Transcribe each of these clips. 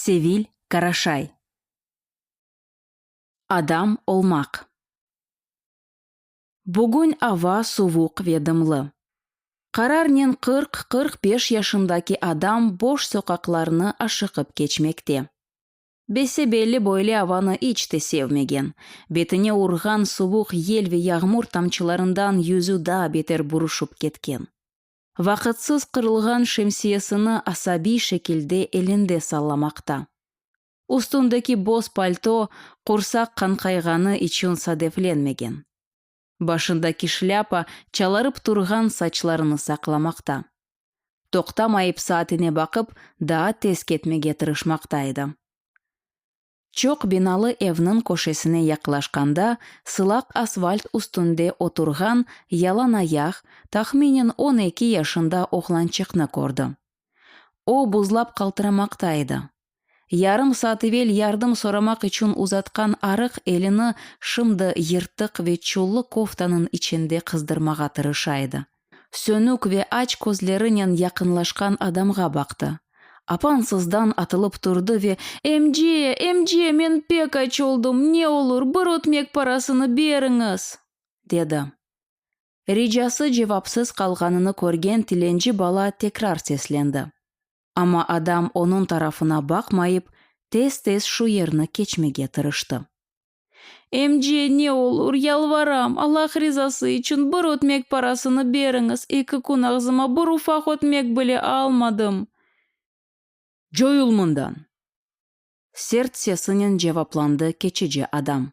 Sevil Karaşay. Adam olmaq. Bugün ava suvuq ve dımlı. Qararnen 40-45 yaşındaki adam boş soqaqlarnı aşıqıp keçmekte. Bese-belli böyle avanı iç te sevmegen, betine urğan suvuq yel ve yağmur tamçılarından yüzü daa beter buruşıp ketken. Vaqıtsız qırılğan şemsiyesini asabiy şekilde elinde sallamaqta. Üstündeki boz palto qursaq qanqayğanı içün sadeflenmegen. Başındaki şlâpa çalarıp turğan saçlarını saqlamaqta. Toqtamayıp saatine baqıp, daa tez ketmege tırışmaqta edi. Çoq binalı evniñ köşesine yaqlaşqanda, sılaq asfalt üstünde oturğan yalanayaq, tahminen 12 yaşında oğlançıqnı kördi. O, buzlap qaltıramaqta edi. Yarım saat evel yardım soramaq içün uzatqan arıq elini şimdi yırtıq ve çullı koftanıñ içinde qızdırmağa tırışa edi. Sönük ve aç közlerinen yaqınlaşqan adamğa baqtı. Apansızdan atılıp turdı ve, Emce, emce, men pek aç oldım, ne olur, bir ötmek parasını beriñiz! dedi. Ricası cevapsız qalğanını körgen tilenci bala tekrar seslendi. Amma adam onıñ tarafına baqmayıp, tez-tez şu yerni keçmege tırıştı. Emce, ne olur, yalvaram, Allah rizası içün bir ötmek parasını beriñiz, eki kün ağzıma bir ufaq ötmek bile almadım. Coyul mından! Sert sesinen cevaplandı keçici adam.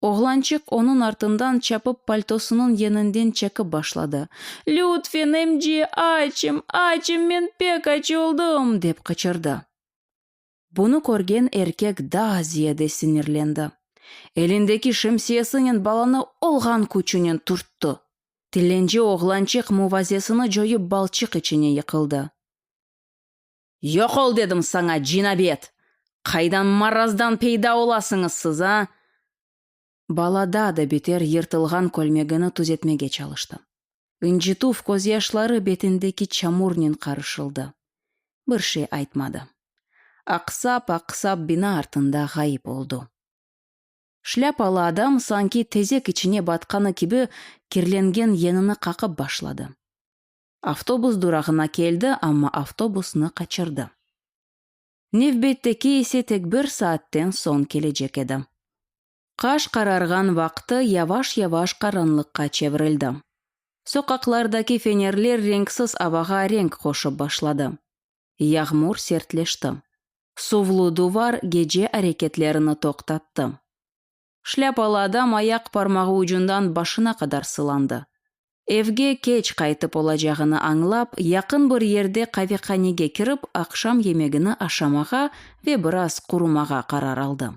Oğlançıq onıñ artından çapıp paltosınıñ yeninden çekip başladı. Lütfen, emce, açım, açım, men pek aç oldım! dep qıçırdı. Bunı körgen erkek daa ziyade sinirlendi. Elindeki şemsiyesinen balanı olğan küçünen türtti. Tilenci oğlançıq muvazesini coyıp balçıq içine yıqıldı. Yoq ol dedim saña, cinabet! Qaydan marazdan peyda olasıñız siz, a? Bala daa da beter yırtılğan kölmegini tüzetmege çalıştı. Incıtuv közyaşları betindeki çamurnen qarışıldı. Bir şey aytmadı. Aqsap-aqsap bina artında ğayıp oldu. Şlâpalı adam sanki tezek içine batqanı kibi kirlengen yenini qaqıp başladı. Avtobus durağına keldi, amma avtobusnı qaçırdı. Nevbetteki ise tek bir saatten soñ kelecek edi. Qaş qararğan vaqtı yavaş-yavaş qaranlıqqa çevirildi. Soqaqlardaki fenerler renksiz avağa renk qoşıp başladı. Yağmur sertleşti. Suvlu duvar gece areketlerini toqtattı. Şlâpalı adam ayaq parmağı ucundan başına qadar sılandı. Evge keç qaytıp olacağını añlap, yaqın bir yerde qavehanege kirip, aqşam yemegini aşamağa ve biraz qurumağa qarar aldı.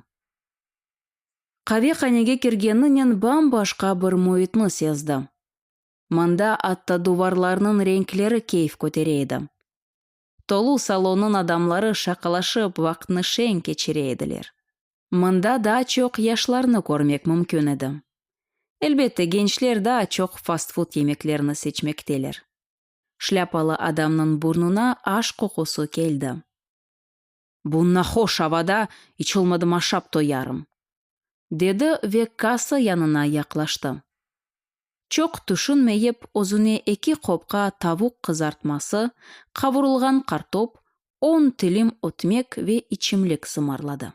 Qavehanege kirgeninen bam-başqa bir müitni sezdi. Mında atta duvarlarnıñ renkleri keyf kötere edi. Tolu salonnıñ adamları şaqalaşıp vaqtnı şeñ keçire ediler. Mında daa çoq yaşlarnı körmek mümkün edi. Elbette, gençler daa çoq fast-fud yemeklerini seçmekteler. Şlâpalı adamnıñ burnuna aş qoqusı keldi. Bu nahoş avada iç olmadım aşap toyarım, dedi ve kassa yanına yaqlaştı. Çoq tüşünmeyip, özüne eki qopqa tavuq qızartması, qavurılğan qartop, on tilim ötmek ve içimlik sımarladı.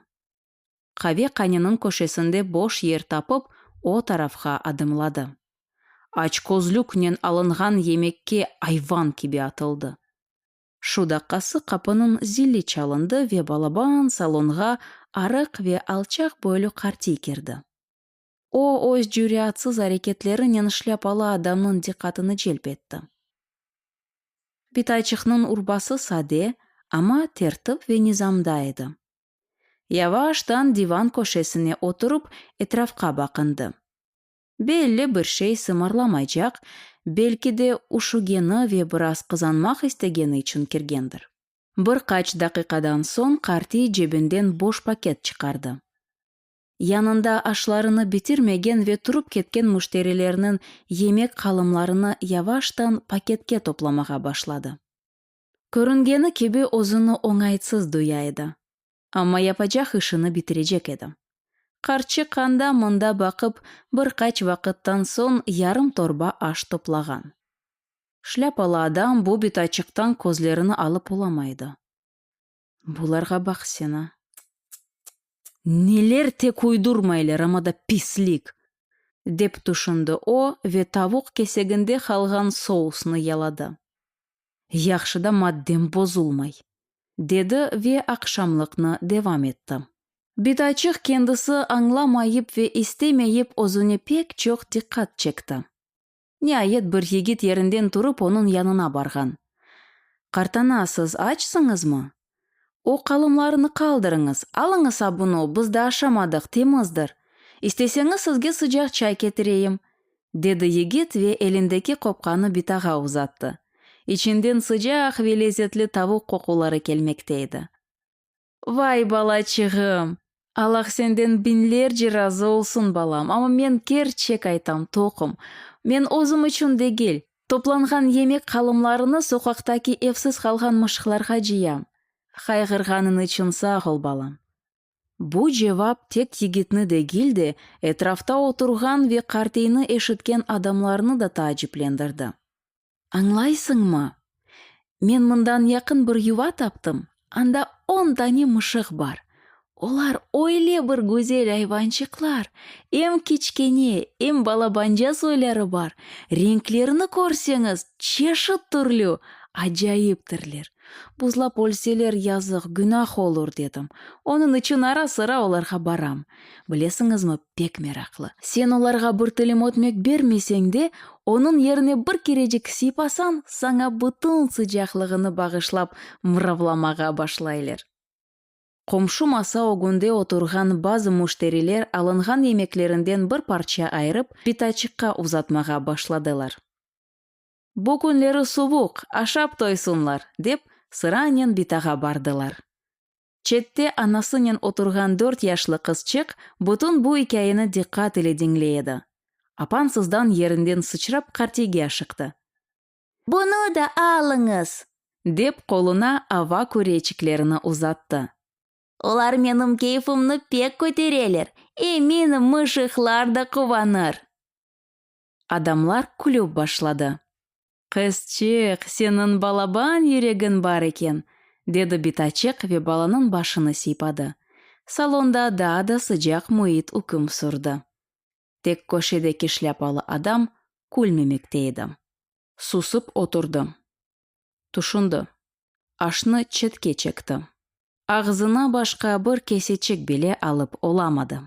Qavehaneniñ köşesinde boş yer tapıp, o tarafqa adımladı. Açközlüknen alınğan yemekke ayvan kibi atıldı. Şu daqqası qapınıñ zili çalındı ve balaban salonğa arıq ve alçaq boylu qartiy kirdi. O, öz cüratsız areketlerinen şlâpalı adamnıñ diqqatını celp etti. Bitayçıqnıñ urbası sade, amma tertip ve nizamda edi. Yavaştan divan köşesine oturıp, etrafqa baqındı. Belli bir şey sımarlamaycaq, belki de üşügeni ve biraz qızanmaq istegeni içün kirgendir. Bir qaç daqiqadan soñ qartiy cebinden boş paket çıqardı. Yanında aşlarını bitirmegen ve turıp ketken müşterilerniñ yemek qalımlarını yavaştan paketke toplamağa başladı. Körüngeni kibi özüni oñaytsız duya edi. Amma yapacaq işini bitirecek edi. Qartçıq anda-mında baqıp, bir qaç vaqıttan soñ yarım torba aş toplağan. Şlâpalı adam bu bitaçıqtan közlerini alıp olamaydı. Bularğa baq sen, a! Neler tek uydurmaylar, amma da pislik! Dep tüşündi o ve tavuq keseginde qalğan sousnı yaladı. Yahşı da maddem bozulmay, dedi ve aqşamlıqnı devam etti. Bitaçıq kendisi añlamayıp ve istemeyip özüne pek çoq diqqat çekti. Niayet bir yigit yerinden turıp onıñ yanına barğan. Qartana, siz açsıñızmı? O qalımlarını qaldırıñız, alıñız a bunı, biz daa aşamadıq, temizdir. İsteseñiz sizge sıcaq çay ketireyim, dedi yigit ve elindeki qopqanı bitağa uzattı. İçinden sıcaq ve lezetli tavuq qoquları kelmekte edi. Vay, balaçığım! Allah senden biñlerce razı olsun, balam, amma men kerçek aytam, toqum. Men özüm içün degil, toplanğan yemek qalımlarını soqaqtaki evsiz qalğan mışıqlarğa cıyam. Qayğırğanıñ içün sağ ol, balam. Bu cevap tek yigitni degil de, etrafta oturğan ve qartiyni eşitken adamlarnı da taaciplendirdi. Añlaysıñmı? Men mından yaqın bir yuva taptım, anda on dane mışıq bar. Olar öyle bir güzel ayvançıqlar, em kiçkene, em balabanca soyları bar, renklerini körseñiz, çeşit türlü, acayiptirler. Buzlap ölseler, yazıq, günah olur, dedim. Onıñ içün ara-sıra olarğa baram. Bilesiñizmi, pek meraqlı. Sen olarğa bir tilim ötmek bermeseñ de, onıñ yerine bir kerecik sıypasañ, saña bütün sıcaqlığını bağışlap mıravlamağa başlaylar. Qomşu masa ögünde oturğan bazı müşteriler alınğan yemeklerinden bir parça ayırıp, bitaçıqqa uzatmağa başladılar. Bu künleri suvuq, aşap toysunlar, dep, sıranen bitağa bardılar. Çette anasınen oturğan dört yaşlı qızçıq bütün bu ikâyeni diqqat ile diñley edi. Apansızdan yerinden sıçrap qartiyge aşıqtı. Bunı da alıñız! Dep qoluna ava küreçiklerini uzattı. Olar menim keyfimni pek kötereler, eminim, mışıqlar da quvanır. Adamlar külüp başladı. Qızçıq, seniñ balaban yüregiñ bar eken, dedi bitaçıq ve balanıñ başını sıypadı. Salonda daa da sıcaq müit üküm sürdi. Tek köşedeki şlâpalı adam külmemekte edi. Susıp oturdı. Tüşündi. Aşnı çetke çekti. Ağzına başqa bir keseçik bile alıp olamadı.